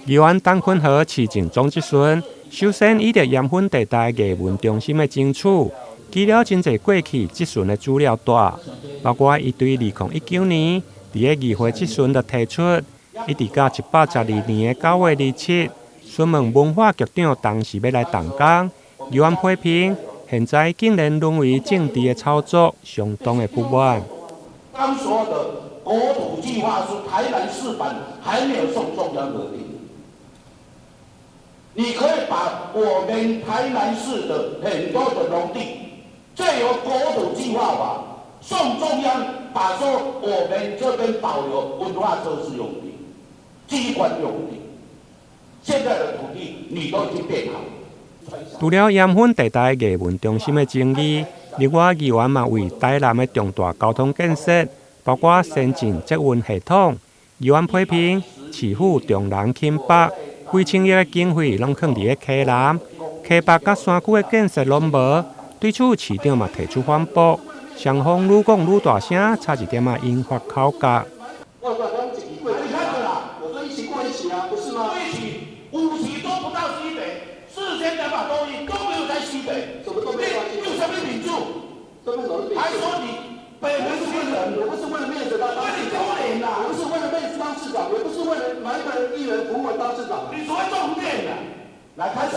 議員陳坤和市政總質詢，首先依著鹽分地帶藝文中心的爭取，寄了真濟過去質詢的資料帶，包括伊對2019年佇咧議會質詢就提出，一直到112年的9月27，詢問文化局長當時欲來動工，議員批評現在竟然淪為政治的炒作，相當的不滿。當所有的國土計劃書台南市版還沒有送中央核定，你可以把我們台南市的很多的農地，借由國土計劃法送中央，把說我們這邊保留文化設施用地、機關用地，現在的土地你都已經變好。除了鹽分地帶藝文中心的爭議，另外議員嘛為台南的重大交通建設，包括先進捷運系統，議員批評市府重南輕北，幾千億的經費攏囥佇咧溪南、溪北佮山區的建設攏無。對此市長嘛提出反駁，雙方愈講愈大聲，差一點仔引發口角。我說一期過一期啊，不是嗎？一期5期都不到西北，4200多億都沒有在西北，什麼都沒有，有什麼民主？還說你北門是人，我不是為了面子當市長，我不是為了面子當市長，也不是為了買一個議員服務當市長。你所謂重點啊，來開始。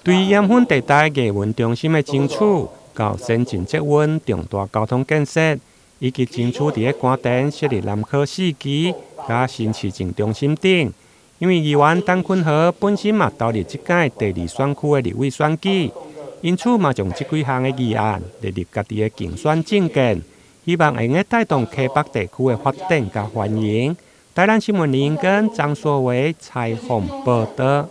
對鹽分地帶藝文中心的爭取，到先進捷運、重大交通建設，以及爭取佇咧官田設立南科4期、佮新市政中心等。因為議員陳坤和本身嘛投入這屆第二選區的立委選舉，因此嘛將這幾項的議案列入家己的競選政見，希望會用得帶動溪北地區的發展佮繁榮。台南新聞林根張碩維採訪報導。